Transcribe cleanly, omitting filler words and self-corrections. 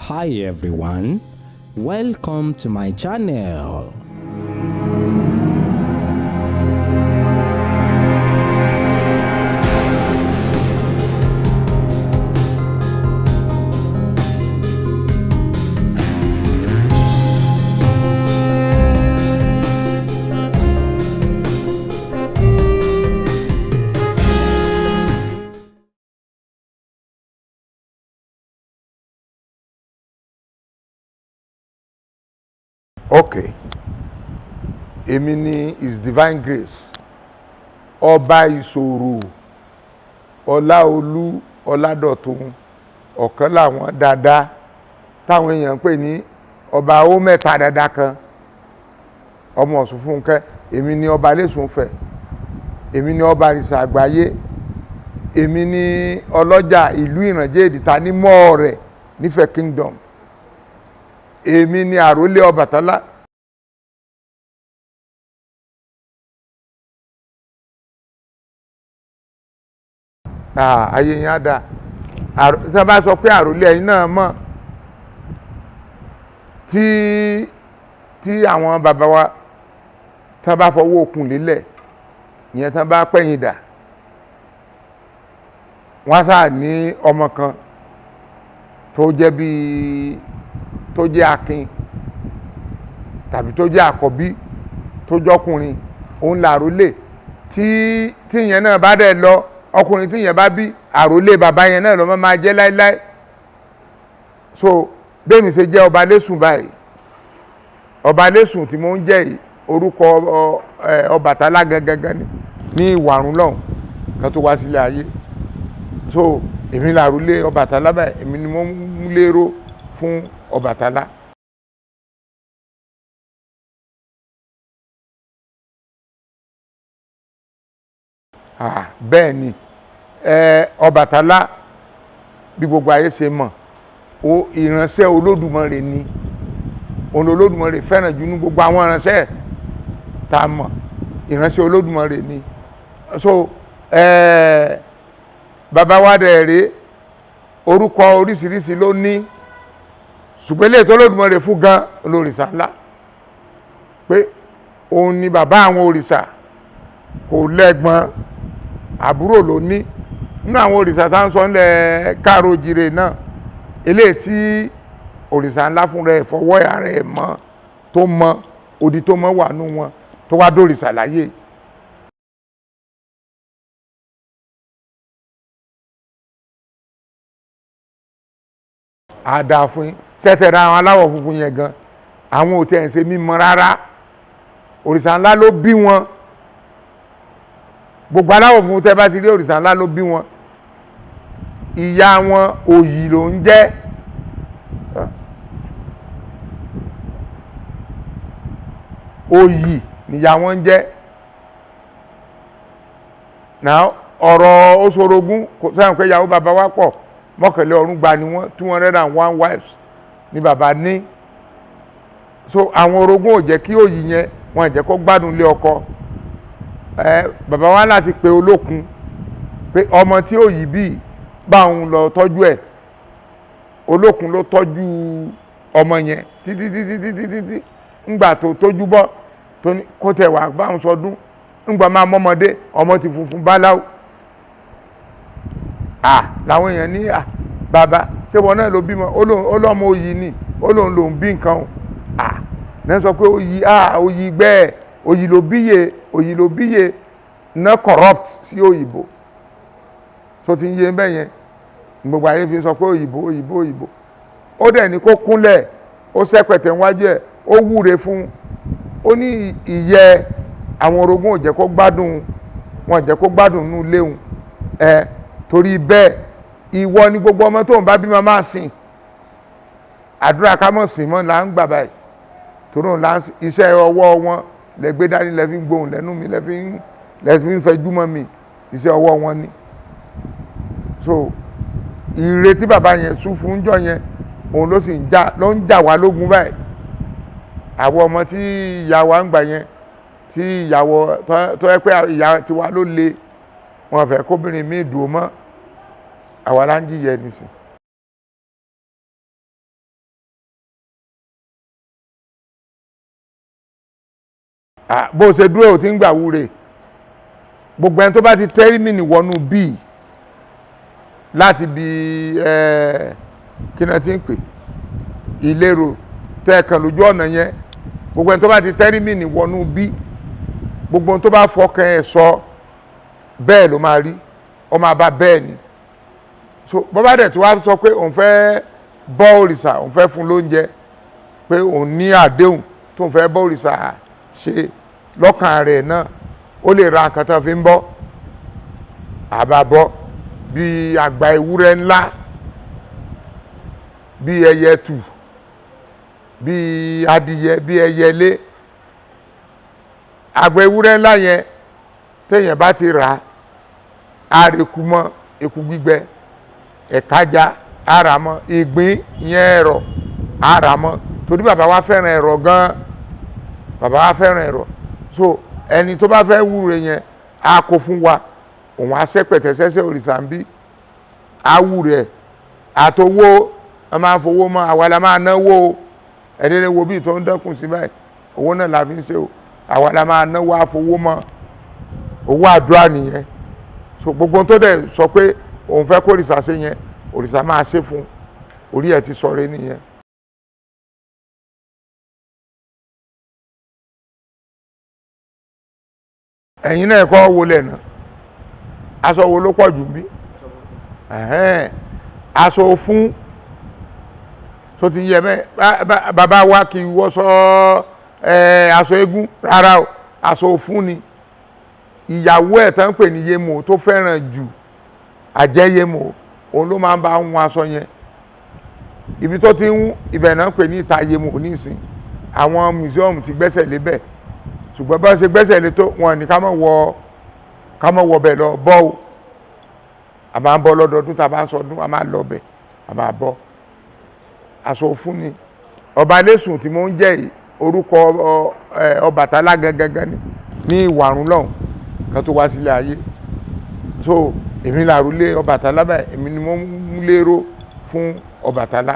Hi everyone, welcome to my channel. Okay, èmi ni His Divine Grace Ọba Ìṣòro Ọláolú Ọládọ̀tun, ọ̀kan láwọn dáadáa táwọn èèyàn ń pè ní ọba ó mẹ́ta dáadáa kan, ọmọ Ọ̀ṣun Fúnkẹ́. Èmi ni ọba Lẹ́sùnfẹ̀, èmi ni ọba àrìsà àgbáyé, èmi ni ọlọ́jà ìlú Ìrànjẹ́ Èdìta ní Mọ́ọ̀rẹ̀ nífẹ̀ẹ́ Kingdom, èmi ni àrólé Ọbàtálá. Ayé yẹn á dáa. Tí wọ́n bá sọ pé àrólé, ẹ̀yin náà mọ̀ tí àwọn bàbá wa tí wọ́n bá fọwọ́ okùn lélẹ̀ ìyẹn, tí wọ́n bá pẹ̀yìn dà, wọ́n sáà ní ọmọ kan tó jẹ́ bíi tó jẹ́ akin tàbí tó jẹ́ àkọ́bí tó jọ́kùnrin, òun làrólé. Tí ìyẹn náà bá dẹ̀ lọ, ọkùnrin tí ìyẹn bá bí, àrólé bàbá yẹn náà ló máa jẹ́ láéláé. So bẹ́ẹ̀ mi ṣe jẹ́ ọba Lẹ́sùn báyìí, ọba Lẹ́sùn tí mo ń jẹ́ yìí, orúkọ Ọbàtálá gangan ni ní Ìwàrún lọ́hùn kan tó wá sílé ayé. So èmi làrólé Ọbàtálá báyìí, èmi ni mo ń lérò fún Ọbàtálá. Bẹ́ẹ̀ ni, Ọbàtálá, bí gbogbo ayé ṣe mọ̀, ó ìránṣẹ́ Olódùmarè ni. Òun Olódùmarè fẹ́ràn jù ní gbogbo àwọn ìránṣẹ́ tá a mọ̀, ìránṣẹ́ Olódùmarè ni. So bàbá wa dẹ̀ rèé, orúkọ oríṣiríṣi ló ní, ṣùgbọ́n eléyìí tó Olódùmarè fún gan olórìṣà ńlá, pé òun ni bàbá àwọn òrìṣà, kò lẹ́gbọ́n, àbúrò ló ní nínú àwọn òrìṣà tá à ń sọ nílẹ̀ káàró òjìrè náà. Eléyìí tí òrìṣà ńlá fún rẹ̀ fọwọ́ ara ẹ̀ mọ́, tó mọ odi tó mọ́ wà nù wọn, tó wá dòrìṣà láyé. Á dáa fún yín. Sẹ́tẹ̀rẹ̀ àwọn aláwọ̀ funfun yẹn gan, àwọn ò tẹ̀ ń ṣe mímọ́ rárá. Òrìṣà ńlá ló bí wọn. Gbogbo aláwọ̀ funfun tẹ́ bá ti rí, òrìṣà ńlá ló bí wọn. Ìyá wọn òyì ló ń jẹ́. Òyì níyà wọn ń jẹ́. Now, ọ̀rọ̀ oṣoorogún kò sẹ́yìn pé ìyàwó bàbá wa pọ̀, mọ́kànlé ọ̀rún gba ni wọ́n, 201 wives ni bàbá ní. So àwọn orogún ò jẹ́ kí òyì yẹn, wọn jẹ́ kó gbádùn lé ọkọ. Ẹ bàbá wa láti pe Olókun pé ọmọ tí òyì bí bá òun lọ tọ́jú ẹ̀. Olókun ló tọ́jú ọmọ yẹn títí títí títí títí. Ńgbà tó tójú bọ́, tó ní kó tẹ̀ wá bá òun sọdún, ńgbà máa mọ́mọdé, ọmọ ti funfun báláwo. À làwọn èèyàn ní, à bàbá, ṣé wọn náà ló bímọ? Ó lọ́mọ òyì ni, ó lóun lòún bí nǹkan o. À náà sọ pé òyì, à òyì gbẹ́, òyì ló bíyè, òyì ló bíyè ná corrupt sí òyìnbó tó ti ń yé bẹ́ẹ̀ yẹn. Gbogbo ayé fi sọ pé òyìnbó, òyìnbó, òyìnbó. Ó dẹ̀ ní kó kúnlẹ̀, ó sẹ́pẹ̀tẹ̀ níwájú ẹ̀, ó wúre fún ó ní ìyẹ́ àwọn orogún ò jẹ́ kó gbádùn wọn, jẹ́ kó gbádùn nínú léwu ẹ. Torí bẹ́ẹ̀, ìwọ ni gbogbo ọmọ tó ń bá bímọ máa sìn. Àdúrà ká mọ̀ sìn mọ́ là ń gbà báyìí, torí òun là ń iṣẹ́ ọwọ́ wọn lẹ gbé dání, lẹ fi ń gbóhùn lẹ́nu mi, lẹ fi ń fẹjú mọ́ mi. Iṣẹ́ ọwọ́ wọn ni. So ire tí bàbá yẹn sún fún jọ yẹn, òun ló sì ń jà, ló ń jà wá lógun báyìí. Àwọn ọmọ tí ìyá wa ń gbà yẹn, tí ìyàwó tó yẹ pé ìyá tiwa ló le, wọn fẹ́ kóbìnrin míì dùn mọ́ àwa là ń jìyẹ nìsín. Bó ṣe dúró ò ti ń gbà wúre. Gbogbo ẹni tó bá ti tẹ́rìmìnì wọnú bíi láti bí kí náà ti ń pè ìlérò tẹ́ẹ̀kan lójú ọ̀nà yẹn, gbogbo ẹni tó bá ti tẹ́rìmìnì wọnú bí, gbogbo ẹni tó bá fọkàn ẹ̀ sọ bẹ́ẹ̀ ló máa rí, ó máa bá bẹ́ẹ̀ ni. So bọ́bá dẹ̀ tí wàá sọ pé òun fẹ́ bọ́ òrìṣà, òun fẹ́ fún lóúnjẹ, pé òun ní àdéhùn tó ń fẹ́ bọ́ òrìṣà ṣe lọ́kàn rẹ̀ náà, ó lè ra nǹkan tó fi ń bọ́ àbàbọ̀ bíi àgbà ewúrẹ́ ńlá, bíi ẹyẹ tù, bíi adìyẹ, bíi ẹyẹlé. Àgbà ewúrẹ́ ńlá yẹn téèyàn bá ti rà á, àrèkù mọ́ eku gbígbẹ, ẹ̀kájà ara mọ́, ìgbín yẹn ẹ̀rọ ara mọ́, torí bàbá wa fẹ́ràn ẹ̀rọ gan-an, bàbá wa fẹ́ràn ẹ̀rọ. So ẹni tó bá fẹ́ wúre yẹn á kó fún wa, òun á sẹ́pẹ̀tẹ̀ sẹ́sẹ́ òrìṣà ń bí, á wúre ẹ̀ àtowó ẹ máa fowó mọ́, àwa la máa náwó o. Ẹni lè wo bí tó ń dẹ́kun sí báyìí, owó náà la fi ń ṣe o, àwa la máa náwó àfowó mọ́, owó àdúrà nìyẹn. So gbogbo tó dẹ̀ sọ pé òun fẹ́ kó òrìṣà ṣe yẹn, òrìṣà máa ṣe fún un, orí ẹ̀ ti sọ̀rọ̀ nìyẹn. Ẹ̀yin náà kọ́ wo lẹ́nà, aṣọ wo ló pọ̀ jù bí? Aṣọ fún tó ti yẹ mẹ́, bàbá wa kì í wọṣọ aṣọ eégún rárá o, aṣọ fún ni. Ìyàwó ẹ̀ tán pè ní Yémo tó fẹ́ràn jù, àjẹ́ Yémo, òun ló máa ń bá ń wọn aṣọ yẹn. Ibi tó ti ń ibẹ̀ náà pè ní ìta Yémo nísìn, àwọn museum ti gbẹ́sẹ̀ lébẹ̀, ṣùgbọ́n bá ṣe gbẹ́sẹ̀ lé tó wọn ní ká má wọ bẹ̀ lọ bọ́ o. A máa ń bọ́ lọ́dọọdún, tá a bá ń sọdún a máa lọ bẹ̀, a máa bọ́. Aṣọ fún ni. Ọba Lẹ́sùn tí mò ń jẹ́ yìí, orúkọ Ọbàtálá gangan ni ní Ìwàrún lọ́hùn kan tó wá sílé ayé. So èmi làrúlé Ọbàtálá báyìí, èmi ni mo ń lérò fún Ọbàtálá.